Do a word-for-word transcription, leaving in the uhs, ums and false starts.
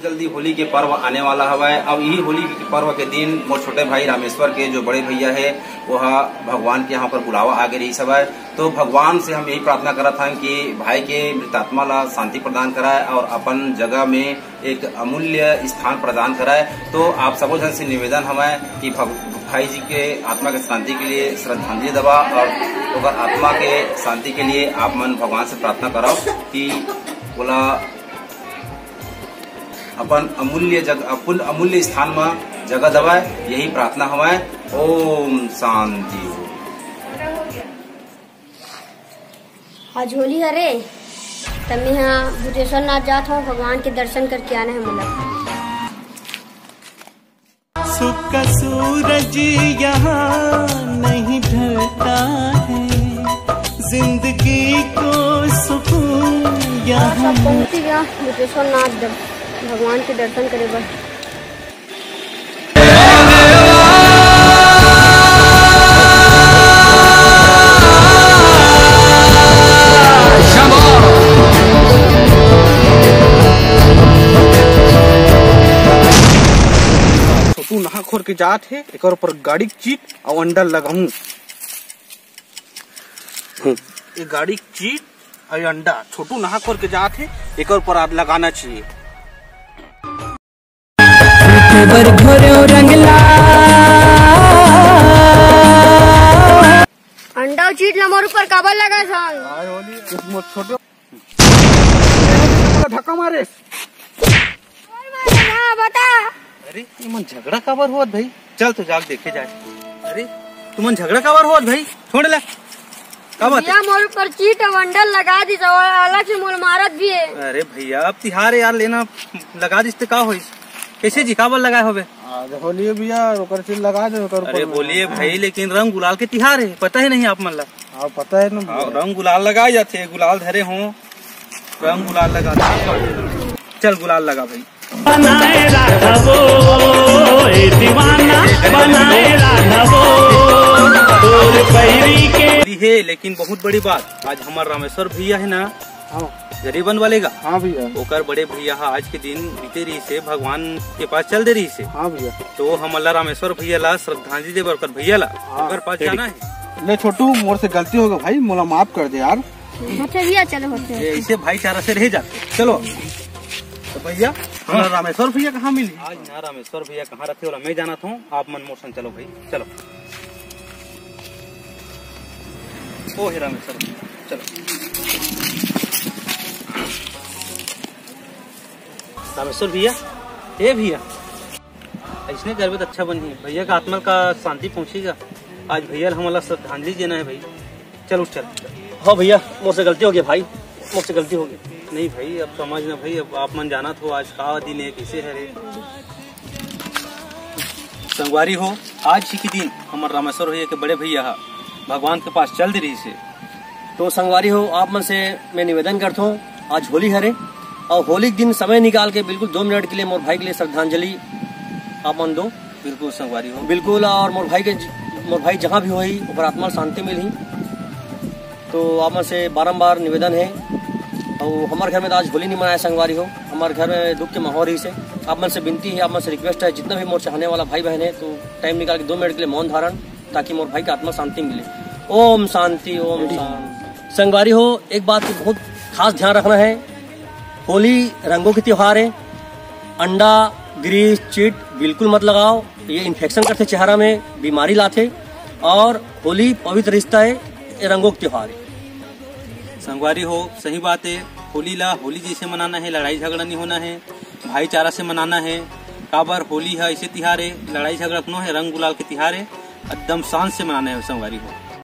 जल्दी होली के पर्व आने वाला हवय। अब यही होली के पर्व के दिन मोर छोटे भाई रामेश्वर के जो बड़े भैया हे, वो ह भगवान के यहाँ पर बुलावा आगे रहिस हवय। तो भगवान से हम यही प्रार्थना करत हन कि भाई के मृतात्मा ला शांति प्रदान कराए और अपन जगह में एक अमूल्य स्थान प्रदान कराए। तो आप सबो झन से निवेदन हवय कि भग-, भाई जी के आत्मा के शांति के लिए श्रद्धांजलि दबा और ओकर आत्मा के शांति के लिए आप मन भगवान से प्रार्थना करव कि ओला अपन अमूल्य जग-, अपन अमूल्य स्थान म जगह दबाए, यही प्रार्थना हवय। ओम शांति। आज होली हरे, त मेहा भूतेश्वर नाथ जात हूँ, भगवान के दर्शन करके आना है मोला। सुख का सूरज यहाँ नहीं ढलता है, जिंदगी को सुकून यहाँ। पहुंच गया भूतेश्वर नाथ भगवान के दर्शन करे बर। छोटू नहा खोर के जात हे, एकर ऊपर गाड़ी के चीट अउ अंडा लगाऊं। हम्म। ये गाड़ी के चीट अउ अंडा, छोटू नहा खोर के जात हे, एकर ऊपर आज लगाना चाहिए। अंडा अउ चीट ला मोर ऊपर काबर लगा था? छोटू धक्का मारे। हाँ, बता। अरे, तुमन झगड़ा काबर होत भाई? चल तो जाके देखे जाए। अरे, तुमन झगड़ा काबर होत भाई? छोड़ ले। का बात हे? भैया, मोर ऊपर चीट अउ अंडा लगा दिस, अलग से मोर मारत भी हे। अरे भैया, अब तिहार हे यार, लेना लगा दिस त का होइस? कैसे जी, काबर लगाए होबे? आज होली हे भैया, ओकर चीट लगा दे, ओकर अरे ऊपर में। बोलिए भाई, लेकिन रंग गुलाल के तिहार हे, पता हे नहीं आप मन ला? हाँ, पता हे ना भैया। हाँ, रंग गुलाल लगाए जाथे, गुलाल धरे हो, रंग गुलाल लगा दे। चल गुलाल लगा भाई। बनाए राखबो, ए दीवाना, बनाए राखबो, तोर पैरी के। हे, लेकिन बहुत बड़ी बात, आज हमर रामेश्वर भैया हे ना, हाँ। गरीबन वाले का? हाँ भैया। ओकर बड़े भैया हा आज के दिन बीते रहिस हे, भगवान के पास चल दे रहिस हे। हाँ भैया। तो हमन ला रामेश्वर भैया ला श्रद्धांजलि दे बर ओकर भैया ला हाँ। ओकर पास जाना हे। ले छोटू, मोर से गलती हो गे भाई, मोला माफ कर दे यार। अच्छा भैया, चलो होते हैं। ये ऐसे भाईचारा से रह जाते। चलो। तो भैया, हाँ। हमर रामेश्वर भैया कहाँ मिली? आज ना रामेश्वर भैया कहाँ रहिथे, ओला मैं जानत हूँ, आप मन मोर संग चलो भाई, चलो। ओ हे रामेश्वर भैया, चलो। रामेश्वर भैया, ए भैया, अइसने करबे त अच्छा बनही, भैया का आत्मा का शांति पहुँचही गा। आज भैया ला हमन ला श्रद्धांजलि देना हे भाई, चल उठ चल। हाँ भैया, मोर से गलती हो गे भाई, मोर से गलती हो गे। नहीं भाई, अब समझ ना भाई, अब आप मन जानत हो आज का दिन हे, कैसे हरे। संगवारी हो, आज ही के दिन हमर रामेश्वर भैया के बड़े भैया हा भगवान के पास चल दे रहिस हे। तो संगवारी हो, आप मन से मैं निवेदन करत हूँ, आज होली हरे अउ होली के दिन समय निकाल के बिल्कुल दो मिनट के लिए मोर भाई के लिए श्रद्धांजलि आप मन दो। बिल्कुल संगवारी हो। बिल्कुल, अउ मोर भाई के, मोर भाई जहाँ भी होही, ओकर आत्मा शांति मिलही। तो आप मन से बारंबार निवेदन हे, अउ हमर घर में तो आज होली नहीं मनाए संगवारी हो, हमर घर में दुख के माहौल रहिस हे। आप मन से विनती हे, आप मन से request हे, जितना भी मोर चाहने वाला भाई बहन हे, तो time निकाल के दो मिनट के लिए मौन धारण, ताकि मोर भाई के आत्मा शांति मिले। ओम शांति, ओम शांति। संगवारी हो, एक बात को बहुत खास ध्यान रखना हे, होली रंगों के त्योहार हे, अंडा, grease, चीट बिल्कुल मत लगाओ, ये infection करथे चेहरा में, बीमारी लाथे। अउ होली पवित्र रिश्ता हे, ये रंगों के त्योहार हे। संगवारी हो, सही बात हे, होली ला होली जैसे मनाना हे, लड़ाई झगड़ा नहीं होना हे, भाईचारा से मनाना हे। काबर होली हा ऐसे तिहार हे, लड़ाई झगड़ा कोनो हे, रंग गुलाल के तिहार हे, एकदम शांत से मनाना हे संगवारी हो।